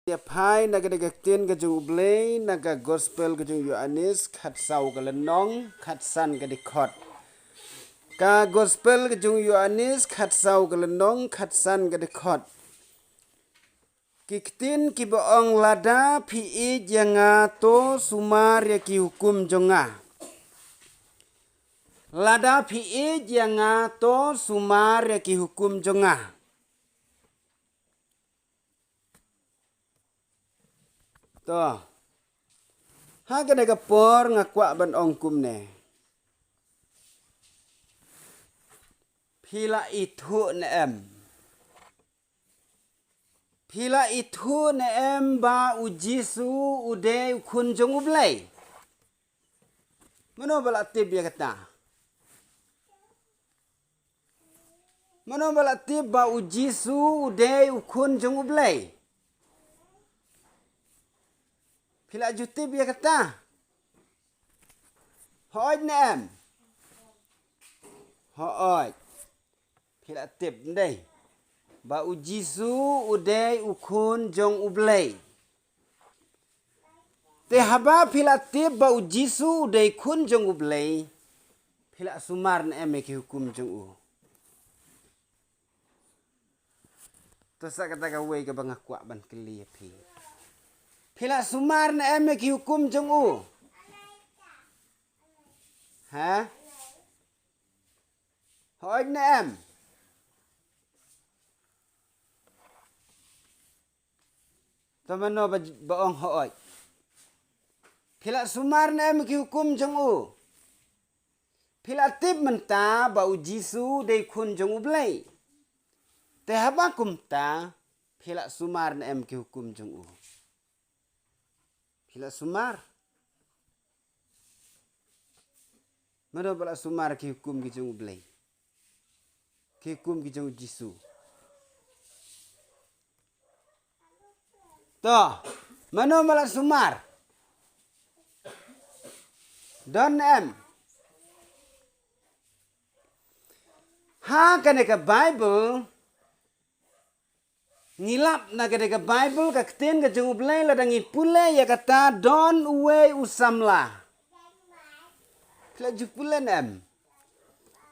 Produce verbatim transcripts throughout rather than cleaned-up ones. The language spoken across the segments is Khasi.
Ïa phai na ka dei ka ktien ka jong U Blei na ka gospel ka jong u Ïoannis khatsaw ka lynnong khatsan ka dei khot. Ka gospel ka jong u Ïoannis khatsaw ka lynnong khatsan ka dei khot. Ki ktien kiba ong lada phi ïeit ïa nga to sumar ïa ki hukum jong nga. Lada phi ïeit ïa nga to sumar ïa ki hukum jong nga. To. Ha kane ka por nga kwah ban ong kumne. Phi la ithuh ne em? Phi la ithuh ne em ba u Jisu u dei u khun jong U Blei? Mano ba la tip ïa kata? Mano ba la tip ba u Jisu u dei u khun jong U Blei? Phi la ju tip ïa kata? Hooid ne em? Hooid. Phi la tip ndei ba u Jisu u dei u khun jong U Blei. Te haba phi la tip ba u Jisu u dei khun jong U Blei, phi la sumar ne em ïa ki hukum jong u? To sa kata kawei kaba nga kwah ban kylli ïa phi. Phi la sumar ne em ïa ki hukum jong u? Ha? Hooid ne em? To mano ba, ba ong hooid? Phi la sumar ne em ki hukum jong u? Phi la tip mynta ba u Jisu dei khun jong U Blei. Te haba kumta, phi la sumar ne em ki hukum jong u? Phi la sumar. Mano ba la sumar ki hukum ki jong U Blei? Ki hukum ki jong u Jisu. To, mano ba la sumar? Don em? Ha kane ka Bible, ngi lap na kane ka Bible, ka ktien ka jong U Blei, lada ngi pule ïa kata, don uwei u samla. Phi la ju pule ne em?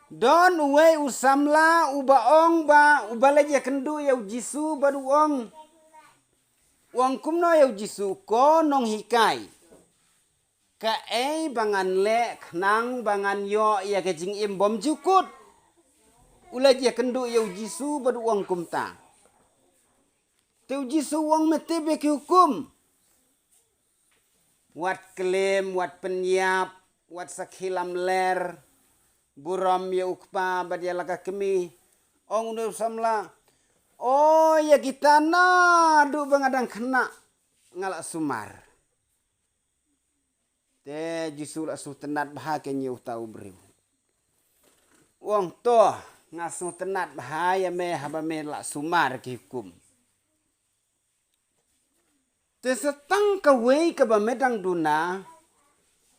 Don uwei u samla uba ong ba, uba leit ïakynduh ïa u Jisu bad u ong. U ong kumno ïa u Jisu, ko nonghikai? Kaei ba ngan leh khnang ba ngan ïoh ïa ka jingim bymjukut? U leit ïakynduh ïa u Jisu bad u ong kumta. Te u Jisu u ong, me tip ïa ki hukum. Wat klim, wat pynïap, wat sakhi lamler, burom ïa u kpa bad ïa la ka kmie. Ong une u samla, o ïa kita naduh ba nga dang khynnah nga la sumar. Te Jisu la sngewtynnad bha kein ïa uta u briew. U ong to, nga sngewtynnad bha ïa me haba me la sumar ki hukum. Te sa tang kawei kaba me dang duna,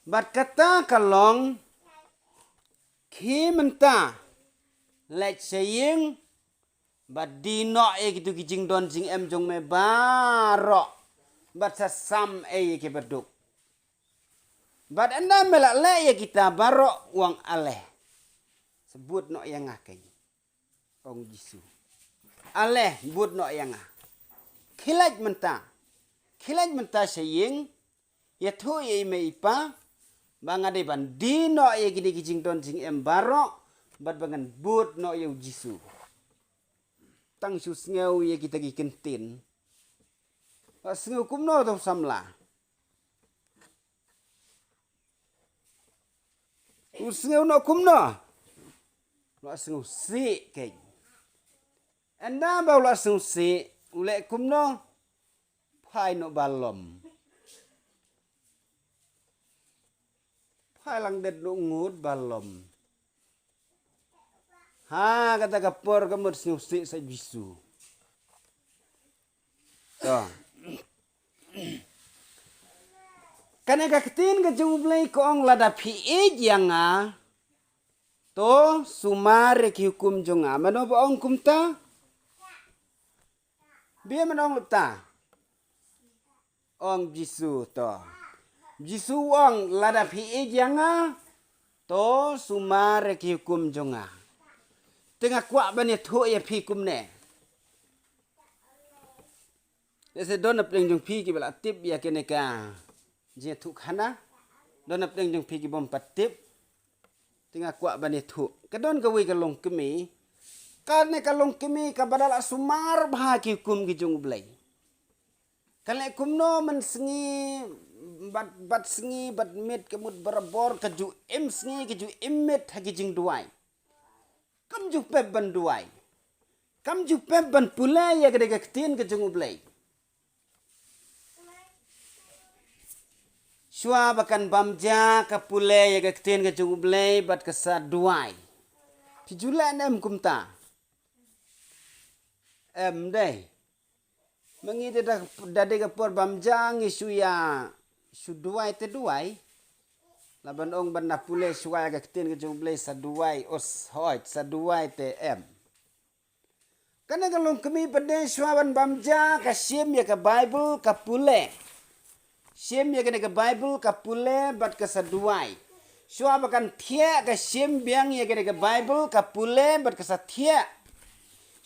bad kata ka long, khie mynta, leit sha ïing, bad die noh ïa kito ki jingdon jingem jong me baroh, bad sa sam ei ïa kiba duk. Bad ynda me la leh ïa kita baroh, u ong ale, sa bud noh ïa nga kein. Ong Jisu, ale, bud noh ïa nga. Khie leit mynta. Khie leit mynta sha ïing. Ïathuh ïa i mei i pa ba nga dei ban die noh ïa kine ki jingdon jingem baroh, bad ba ngan bud noh ïa u Jisu. Tang shu sngew ïa kita ki kyntien, la sngew kumno uta u samla? U sngew noh kumno? U la sngewsih kein. Ynda ba u la sngewsih, u leh kumno? Phai noh ba lom. Phai lang det noh ngut ba lom. Ha kata ka por ka mut sngewsih sa Jisu. To. Kane ka ktien ka jong U Blei ka ong, lada phi ïeit ïa nga, to sumar ïa ki hukum jong nga. Mano ba ong kumta? Bia mano ong kumta? Ong Jisu to. Jisu ong lada phi ïeit ïa nga, to sumar ïa ki hukum jong nga. Te nga kwah ban ïathuh ïa phi kumne. Lehse don na pdeng jong phi kiba la tip ïa kane ka jingïathuh khana. Don na pdeng jong phi ki bym pat tip. Te nga kwah ban ïathuh. Ka don kawei ka longkmie. Kane ka longkmie kaba da la sumar bha ki hukum ki jong U Blei. Ka leh kumno mynsngi bad, bad sngi bad miet ka mut barabor, ka ju im sngi ka ju im miet ha ki jingduwai. Kam ju pep ban duwai. Kam ju pep ban pule ïa ka dei ka ktien ka jong U Blei. Shuwa ba kan bam ja ka pule ïa ka ktien ka jong U Blei bad ka sa duwai. Phi ju leh ne em kumta? Em dei. Ma ngi te da, da dei ka por bam ja ngi shu ïa, shu duwai te duwai. La ban ong ban da pule shuwa ïa ka ktien ka jong U Blei sa duwai, os hoi, sa duwai te em. Kane ka longkmie pat de shuwa ban bam ja ka shim ïa ka Baibl ka pule. Shim ïa kane ka Baibl ka pule bad ka sa duwai. Shuwa ba kan thiah ka shim biang ïa kane ka Baibl ka pule bad ka sa thiah.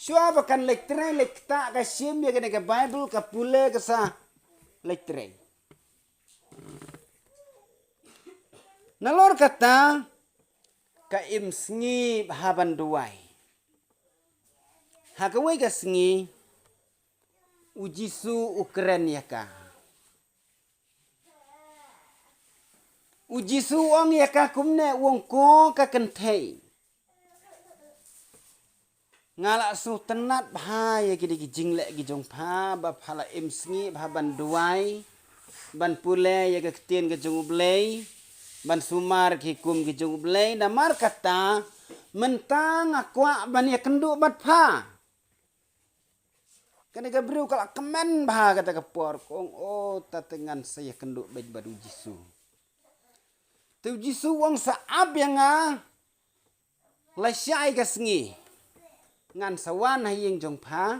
Shuwa ba kan leit trei leit ktah ka shim ïa kane ka Baibl ka pule ka sa leit trei. Nalor kata ka im sngi bha ban duwai. Ha kawei ka sngi U Jisu u kren ïa ka. U Jisu u ong ïa ka kumne, u ong ko ka kynthei. Nga la sngewtynnat bha ïa ki dei ki jingleh ki jong pha, ba pha la im sngi bha ban duwai, ban pule ïa ka ktien ka jong U Blei, ban sumar ki hukum ki jong U Blei, namar kata mynta nga kwah ban ïakynduh bad pha. Kane ka briew ka la kmen bha kata ka por, ka ong, o, ta te ngan sa ïakynduh bad, bad U Jisu. Te U Jisu u ong sa ap ïa nga, lashai ka sngi ngan sa wan ha ïing jong pha,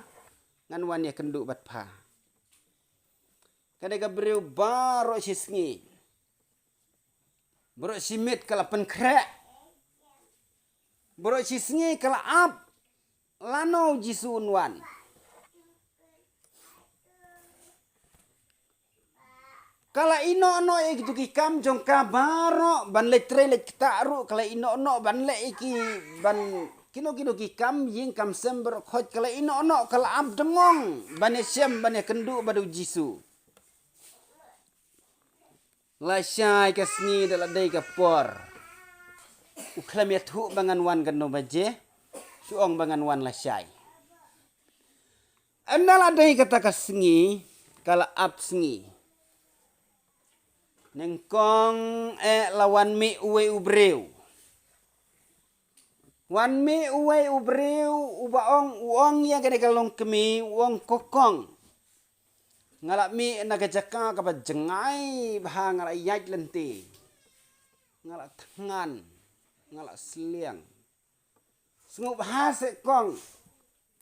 ngan wan ïakynduh bad pha. Kane ka briew baroh shi sngi, baroh shi miet ka la pynkhreh. Baroh shi sngi ka la ap lano U Jisu un wan. Ka la ïehnoh noh ïa kitu ki kam jong ka baroh, ban leit trei leit ktah ruh ka la ïehnoh noh, ban leh ïa ki, ban kino kino ki kam ïing kam sem baroh khoit ka la ïehnoh noh, ka la ap dngong ban ïashem ban ïakynduh bad U Jisu. Lashai ka sngi da la dei ka por. U khlem ïathuh ba ngan wan katno baje, shu ong ba ngan wan lashai. Ynda la dei kata ka sngi, ka la ap sngi. Nyngkong eh la wan mih uwei u briew. Wan mih uwei u briew uba ong, u ong ïa kane ka longkmie, u ong, ko kong, nga la mih na ka jaka kaba jngai bha, nga la ïaid lynti, nga la thngan, nga la sliang. Sngewbha seh kong,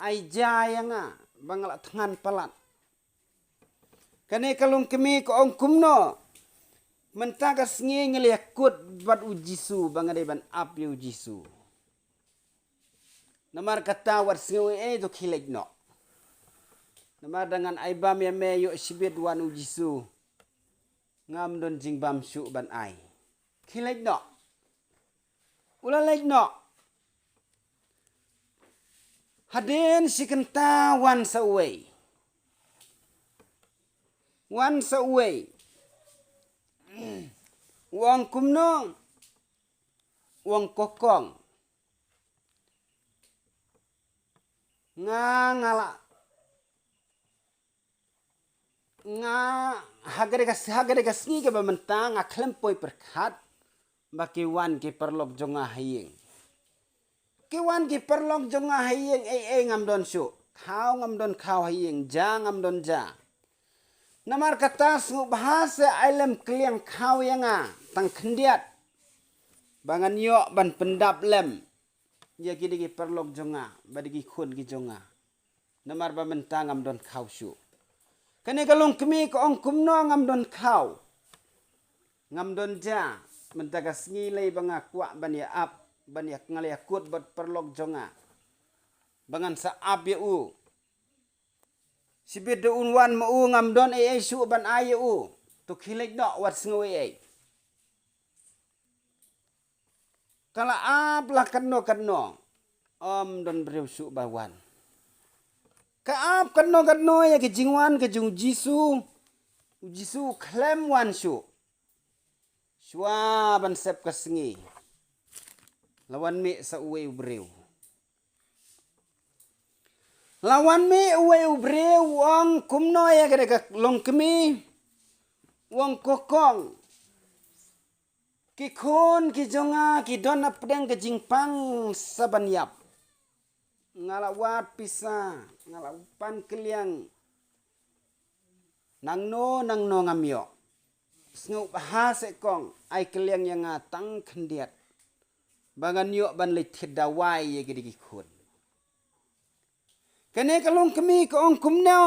ai ja ïa nga ba nga la thngan palat. Kane ka longkmie ka ong kumno, mynta ka sngi nga la ïakut bad U Jisu ba nga dei ban ap ïa U Jisu. Namar kata wat sngew ei ei to khie leit noh. Namar da ngan ai bam ïa me ïoh shibit wan U Jisu, ngam don jingbam shuh ban ai. Khie leit noh. U la leit noh. Hadien shi kynta wan sa uwei. Wan sa uwei. U ong kumno? U ong ko kong, nga, nga la, nga ha kane ka, ha kane ka sngi kaba mynta nga khlem poi pyrkhat ba ki wan ki paralok jong nga ha ïing. Ki wan ki paralok jong nga ha ïing, ei ei ngam don shuh, khaw ngam don khaw ha ïing, ja ngam don ja. Namar kata sngewbha seh ai lem kylliang khaw ïa nga tang khyndiat, ba ngan ïoh ban pyndap lem ïa ki dei ki paralok jong nga bad ki khun ki jong nga. Namar ba mynta ngam don khaw shuh. Kane ka longkmie ka ong kumno ngam don khaw. Ngam don ja, mynta ka sngi lei ba nga kwah ban ïa ap, ban ïa nga la ïa kut bad paralok jong nga. Ba ngan sa ap ïa u. Shibit da un wan ma u ngam don ei ei shuh ban ai ïa u. To khie leit noh wat sngew ei ei. Ka la ap la katno katno. Ym don briew shuh ba wan. Ka ap katno katno ïa ka jingwan ka jong u Jisu. U Jisu khlem wan shuh. Shuwa ban sep ka sngi. La wan mih sa uwei u briew. La wan mih uwei u briew u ong kumno ïa kane ka longkmie. U ong ko kong. Ki khun ki jong nga ki don hapdeng ka jingpang sa ban ïap. Nga la wad pisa, nga la pan kylliang. Nangno, nangno ngam ïoh. Sngewbha seh kong, ai kylliang ïa nga tang khyndiat. Ba ngan ïoh ban leit thied dawai ïa kine ki khun. Kane ka longkmie ka ong kumno.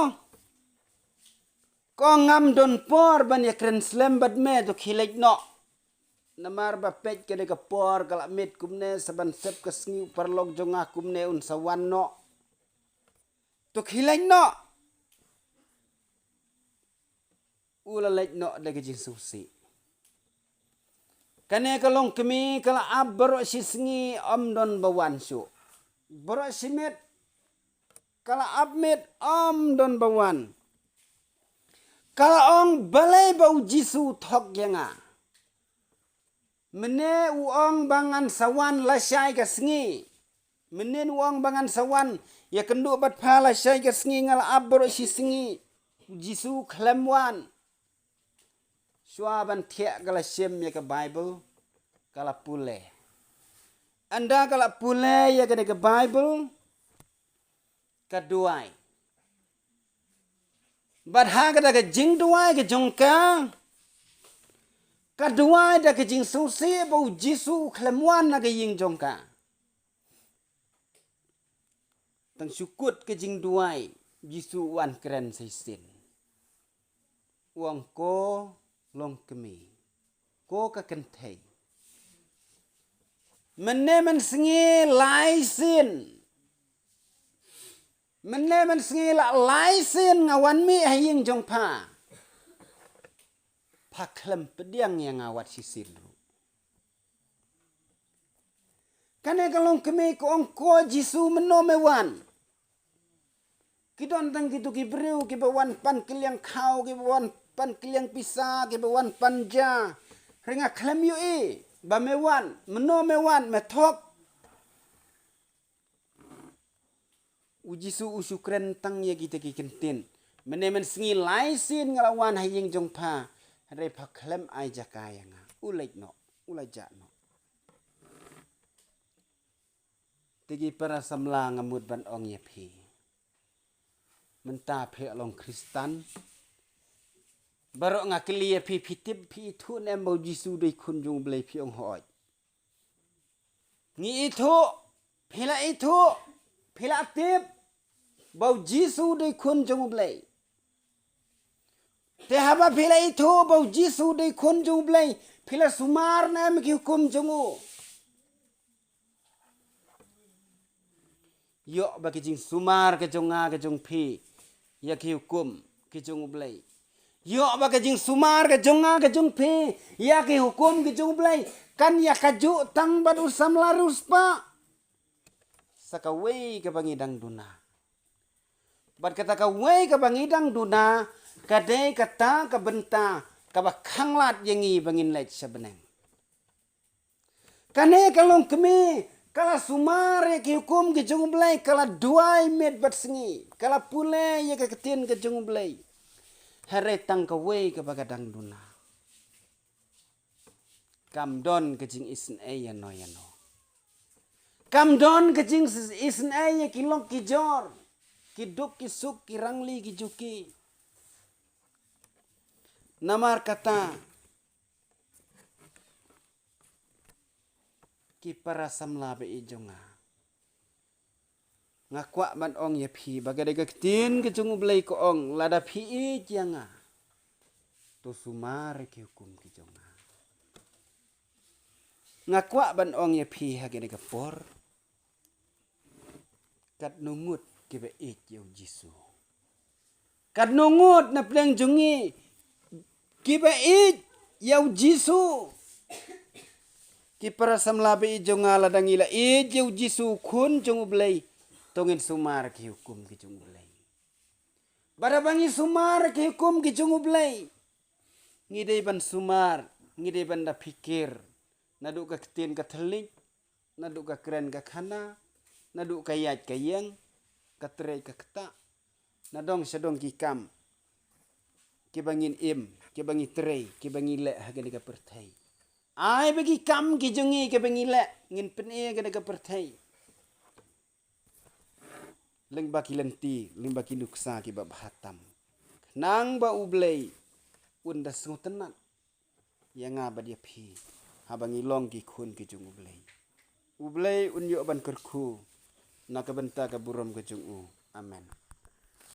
Ka ong ngam don por ban ïa kren slem bad me to khie leit noh. Namar ba peit kane ka por ka la miet kumne sa ban sep ka sngi u paralok jong nga kumne un sa wan noh. To khie leit noh. U la leit noh da ka jingsngewsih. Kane ka longkmie ka la ap baroh shi sngi ym don ba wan shuh. Baroh shi miet ka la ap miet ym don ba wan. Ka la ong balei ba u Jisu u thok ïa nga. Mynne u ong ba ngan sa wan lashai ka sngi. Mynne u ong ba ngan sa wan ïa kynduh bad pha lashai ka sngi nga la ap baroh shi sngi. U Jisu khlem wan. Shuwa ban thiah ka la shim ïa ka Baibl ka la pule. Ynda ka la pule ïa kane ka Baibl ka duwai. Bad ha kata ka jingduwai ka jong ka ka duwai da ka jingsngewsih ba u Jisu u khlem wan na ka ïing jong ka. Tang shu kut ka jingduwai Jisu u wan kren sa shisien. U ong ko longkmie. Ko ka kynthei. Mynne mynsngi lai sien. Mynne mynsngi la lai sien nga wan mih ha ïing jong pha. Pha khlem pdiang ïa nga wat shisien ruh. Kane ka longkmie ka ong ko Jisu mynno me wan. Ki don tang kito ki briew kiba wan pan kylliang khaw, kiba wan pan kylliang pisa, kiba wan pan ja. Hynrei nga khlem ïohi ba me wan, mynno me wan, me thok. U Jisu u shu kren tang ïa kita ki kyntien. Mynne mynsngi lai sien nga la wan ha ïing jong pha. Hynrei pha khlem ai jaka ïa nga. U leit noh, u la jah noh. Te ki para samla nga mut ban ong ïa phi. Mynta phi long Khristan. Baroh nga kylli ïa phi, phi tip phi ithuh ne em ba u Jisu dei khun jong u Blei, phi ong hooid. Ngi ithuh, phi la ithuh, phi la tip ba u Jisu dei khun jong u Blei. Te haba phi la ithuh ba u Jisu dei khun jong u Blei, phi la sumar ne em ki hukum jong u. Ïoh ba ki jingsumar ka jong nga ka jong phi ïa ki hukum ki jong u Blei. Ïoh ba ki jingsumar ka jong nga ka jong phi ïa ki hukum ki jong u Blei kan ïa kajuh tang bad u samla riewspah. Sa kawei kaba ngi dang duna. Bad kata kawei kaba ngi dang duna ka dei kata ka bynta kaba khanglad ïa ngi ba ngin leit sha bneng. Kane ka longkmie ka la sumar ïa ki hukum ki jong u Blei, ka la duwai miet bad sngi, ka la pule ïa ka ktien ka jong u Blei. Hynrei tang kawei kaba ka dang duna. Kam don ka jingisynei ïano ïano. Kam don ka jingisynei ïa ki lok ki jor, ki duk ki suk, ki rangli ki juki. Namar kata ki para samla ba ïeit jong nga. Nga kwah ban ong ïa phi ba ka dei ka ktien ka jong U Blei ka ong, lada phi ïeit ïa nga, to sumar ki hukum ki jong nga. Nga kwah ban ong ïa phi ha ka dei ka por, katno ngut kiba ïeit ïa U Jisu? Katno ngut na pdeng jong ngi kiba ïeit ïa U Jisu? Ki para samla ba ïeit jong nga, lada ngi la ïeit ïa U Jisu, Khun jong U Blei, to ngin sumar ki hukum ki jong U Blei. Bad haba ngi sumar ki hukum ki jong U Blei, ngi dei ban sumar, ngi dei ban da phikir naduh ka ktien ka thylliej, naduh ka kren ka khana, naduh ka ïaid ka ïeng, ka trei ka ktah, na dong sha dong ki kam kiba ngin im, kiba ngi trei, kiba ngi leh ha ka dei ka pyrthei. Ai ba ki kam ki jong ngi kiba ngi leh ngin pyni ha ka dei ka pyrthei lyngba ki lynti, lyngba ki nuksa kiba bha tam, khnang ba U Blei un da sngewtynnat ïa nga bad ïa phi haba ngi long ki khun ki jong U Blei. U Blei un ïoh ban kyrkhu na ka bynta ka burom ka jong U. Amen.